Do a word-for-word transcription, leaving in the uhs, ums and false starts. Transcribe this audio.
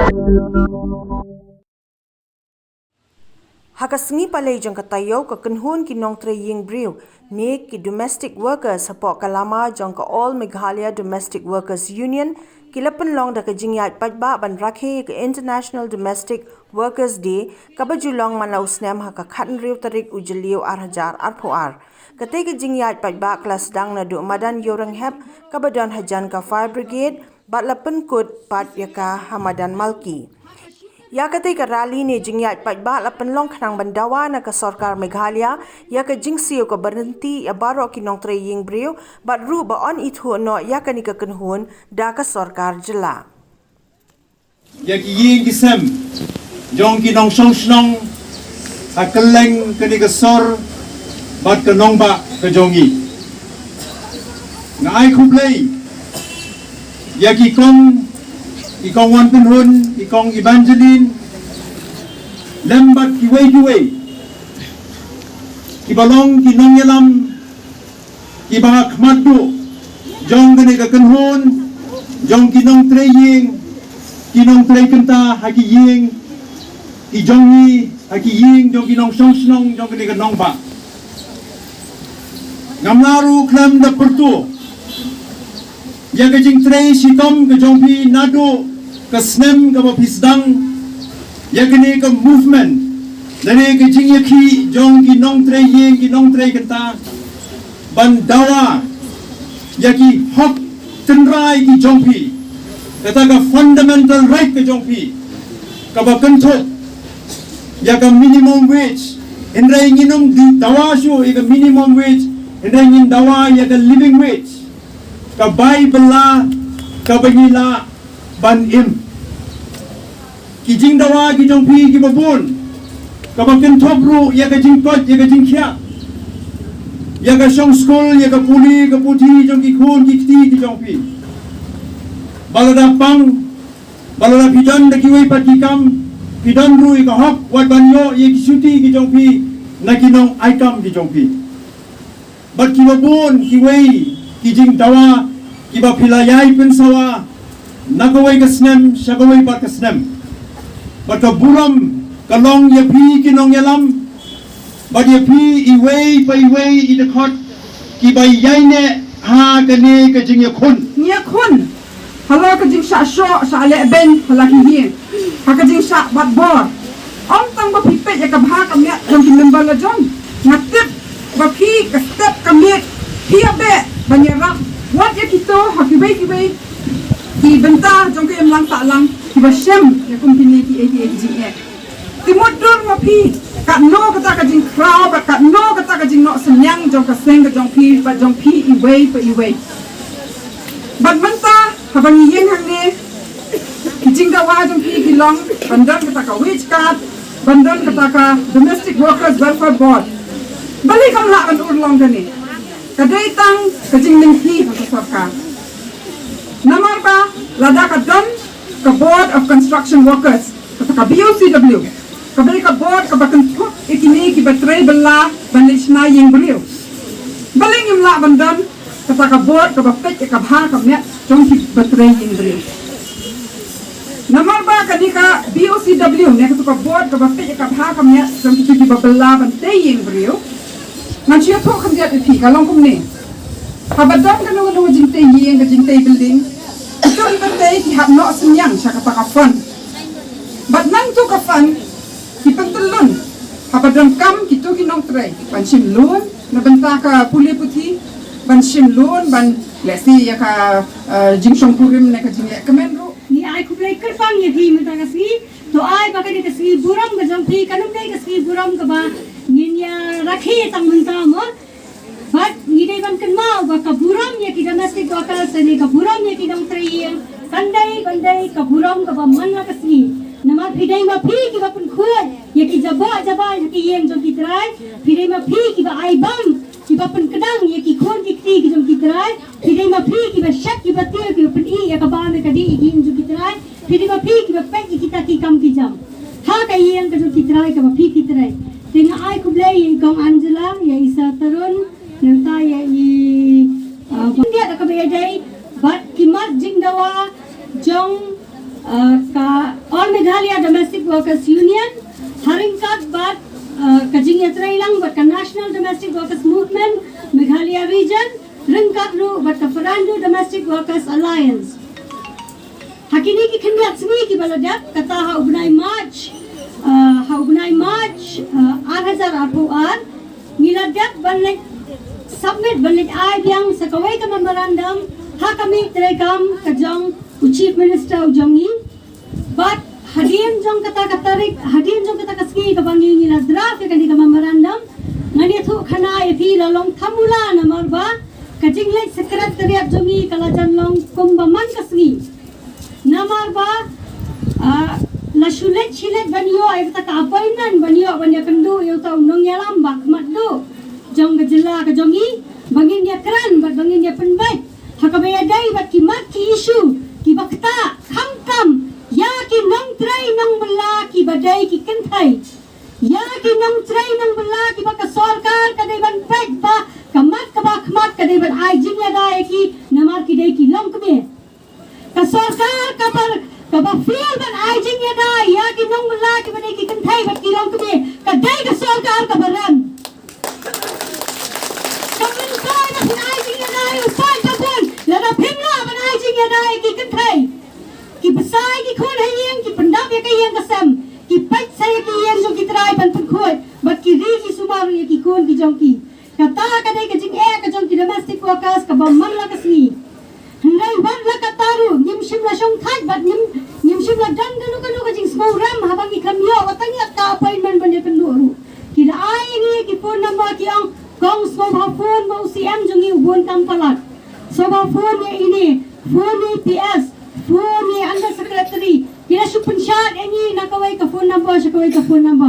Ha ka sngi Palei jong ka taïew, ka kynhun ki nongtrei ïing briew ne ki domestic workers hapoh ka lama jong ka All Meghalaya Domestic Workers Union ki la pynlong da ka jingïaid paidbah ban rakhe ïa ka International Domestic Workers Day, kaba ju long man la u snem ha ka khathynriew tarik u Jylliew ar hajar arphew ar. Katei ka jingïaid paidbah ka la sdang naduh madan Ïewrynghep kaba don hajan ka Fire Brigade, bad la pynkut pat ïa ka ha madan Malki. Ïa katei ka rally ne jingïaid paidbah la pynlong khnang ban dawa na ka sorkar Meghalaya ïa ka jingsiew kaba ryntih ïa baroh ki nongtrei ïing briew, bad ruh ba yn ithuh noh ïa kane ka kynhun da ka sorkar jylla. Ïa ki ïing ki sem jong ki nongshong shnong ha kylleng kane ka sor bad ka nongbah ka jong ngi. Nga ai khublei ïa ki kong, i kong Wan Pynhun, i kong Evangeline, lem bad kiwei kiwei kiba long ki nongïalam kiba ha khmat duh jong kane ka kynhun jong ki nongtrei ïing, ki nongtrei kynta ha ki ïing ki jong ngi, ha ki ïing jong ki nongshong shnong jong kane ka nongbah. Ngam lah ruh khlem da pyrto ïa ka jingtrei shitom ka jong phi naduh ka snem kaba phi sdang ïa kane ka movement, lane ka jingïakhih jong ki nongtrei ïing, ki nongtrei kynta, ban dawa ïa ki hok tynrai ki jong phi, kata ka fundamental right ka jong phi, kaba kynthup ïa ka minimum wage. Hynrei ngin ym dawa shuh ïa ka minimum wage, hynrei ngin dawa ïa ka living wage, ka bai bylla kaba ngi lah ban im. Ki jingdawa ki jong phi kiba bun, kaba kynthup ruh ïa ka jingkoit, ïa ka jingkhiah, ïa ka shong skul, ïa ka pule ka puthi jong ki khun ki kti ki jong phi. Ba lada pang, ba lada phi don da kiwei pat ki kam, phi don ruh ïa ka hok wat ban ïoh ïa ki shuti ki jong phi na ki nongai kam ki jong phi. Bad kiba bun kiwei ki jingdawa kiba phi la ïai pynsawa na kawei ka snem sha kawei pat ka snem. Bad ka burom ka long ïa phi ki nongïalam, bad ïa phi iwei pa iwei i dkhot kiba ïaineh ha kane ka jingïakhun. Ngi ïakhun halor ka jingshah shoh shah leh beiñ ha la ki ïing, ha ka jingshah bat bor. Ym tang ba phi peit ïa ka bha ka miat jong ki member la jong, nga tip ba phi ka step ka miet phi ïa beh ban ïarap wat ïa kito ha kiwei kiwei ki bynta jong ka imlang sahlang kiba shem ïa kum kine kiei kiei ki jingeh. Te mutdur ma phi, katno kata ka jingkhraw bad katno kata ka jingnoh synñiang jong ka seng ka jong phi bad jong phi iwei pa iwei. Bad mynta haba ngi ïeng hangne, ki jingdawa jong phi ki long ban don kata ka wage card, ban don kata ka Domestic Workers Welfare Board. Balei kam lah ban urlong kane? Ka dei tang ka jingmynthih ha ka sorkar. Namar ba lada ka don ka Board of Construction Workers, kata ka B O C W, kaba dei ka board kaba kynthup ïa kine kiba trei bylla ban leit shna ïing briew, balei ngim lah ban don kata ka board kaba peit ïa ka bha ka miat jong kiba trei ïing briew? Namar ba kane ka B O C W ne kata ka board kaba peit ïa ka bha ka miat jong kito kiba bylla ban tei ïing briew, ngan shu ïathuh khyndiat ïa phi, ka long kumne. Haba don kano kano ka jingtei ïing, ka jingtei building, kito kiba tei ki hap noh synñiang sha kata ka fund. Bad nangto ka fund ki pyntyllun haba donkam kito ki nongtrei ban shim loan na bynta ka pule puthi, ban shim loan ban lehse ïa ka, eh, jingshongkurim ne ka jingleh kmen ruh. Ngi ai khublei kyrpang ïa phi mynta ka sngi. To ai ba kane ka sngi burom ka jong phi kan ym dei ka sngi burom kaba ngin ïa rakhe tang mynta mo. Bad ngi dei ban kynmaw ba ka burom ïa ki domestic workers ne ka burom ïa ki nongtrei ïing kan dei ban dei ka burom kaba man la ka sngi. Namar phi dei ma phi kiba pynkhuid ïa ki jabok jabai ha ki ïing jong ki trai, phi dei ma phi kiba ai bam, kiba pynkdang ïa ki khun ki kti ki jong ki trai, phi dei ma phi kiba shet kiba tiar kiba pyni ïa ka bam ïa ka dih ïa ki ïing jong ki trai, phi dei ma phi kiba peit ïa kita ki kam ki jam ha ka ïing ka jong ki trai kaba phi phi trei. Te nga ai khublei ïa i Kong Angela, ïa i Sir Tarun, nangta ïa i, uh, Byndiat kaba ïadei bad ki mat jingdawa jong Uh, ka All Meghalaya Domestic Workers Union, ha ryngkat bad uh, ka jingïatreilang bad ka National Domestic Workers Movement Meghalaya Region, ryngkat ruh bad ka Fernando Domestic Workers Alliance. Ha kine ki khyndiat sngi kiba la dep, kata ha u bnai March, uh, ha u bnai March uh, ar hajar arphew ar, ngi la dep ban leit submit, ban leit ai biang sa kawei ka memorandum ha ka mih treikam ka jong u Chief Minister u jong ngi. Bad hadien jong kata ka tarik, hadien jong kata ka sngi kaba ngi, ngi la draft ïa kane ka memorandum, ngan ïathuh khana ïa phi la long thamula, namar ba ka jingleit secretariat jong ngi ka la jan long kumba man ka sngi. Namar ba uh, la shu leit shi leit ban ïoh ïa kata ka appointment, ban ïoh ban ïakynduh ïa uta u nongïalam ba khmat duh jong ka jylla ka jong ngi, ba ngin ïakren bad ba ngin ïapynbeit ha kaba ïadei bad ki mat ki issue kiba ktah, khamtam ïa ki nongtrei nongbylla kiba dei ki kynthei, ïa ki nongtrei nongbylla kiba ka sorkar ka dei ban peit ba ka mat kaba khmat ka dei ban ai jingïada ïa ki, namar ki dei ki longkmie. Ka sorkar kaba, kaba fail ban ai jingïada ïa ki nongbylla kiba dei ki kynthei bad ki longkmie, ka dei ka sorkar kaba rem. Ka myntoi ba phin ai jingïada ïa u paidbah, lada phim lah ban ai jingïada ïa ki kynthei, ki bsa ïa ki khun ha ïing, ki pyndap ïa ka ïing ka sem, ki peit sa ïa ki ïing jong ki trai ban pynkhuid, bad ki ri ki sumar ïa ki khun ki jong ki. Kata ka dei ka jingeh ka jong ki domestic workers kaba man la ka sngi. Hynrei wat la katta ruh ngim shym la shongthait bad ngim, ngim shym la don kano kano ka jingsngewrem haba ngi khlem ïoh wat tang ïa ka appointment ban ïakynduh ruh. Ki la ai ïa ngi ki phone number, ki ong, "Kong, sngewbha phone ma u C M jong ngi, u bun kam palat. Sngewbha phone ïa ine, phone ïa i P S, phone ïa i under secretary." Ki la shu pynshad ïa ngi na kawei ka phone number sha kawei ka phone number.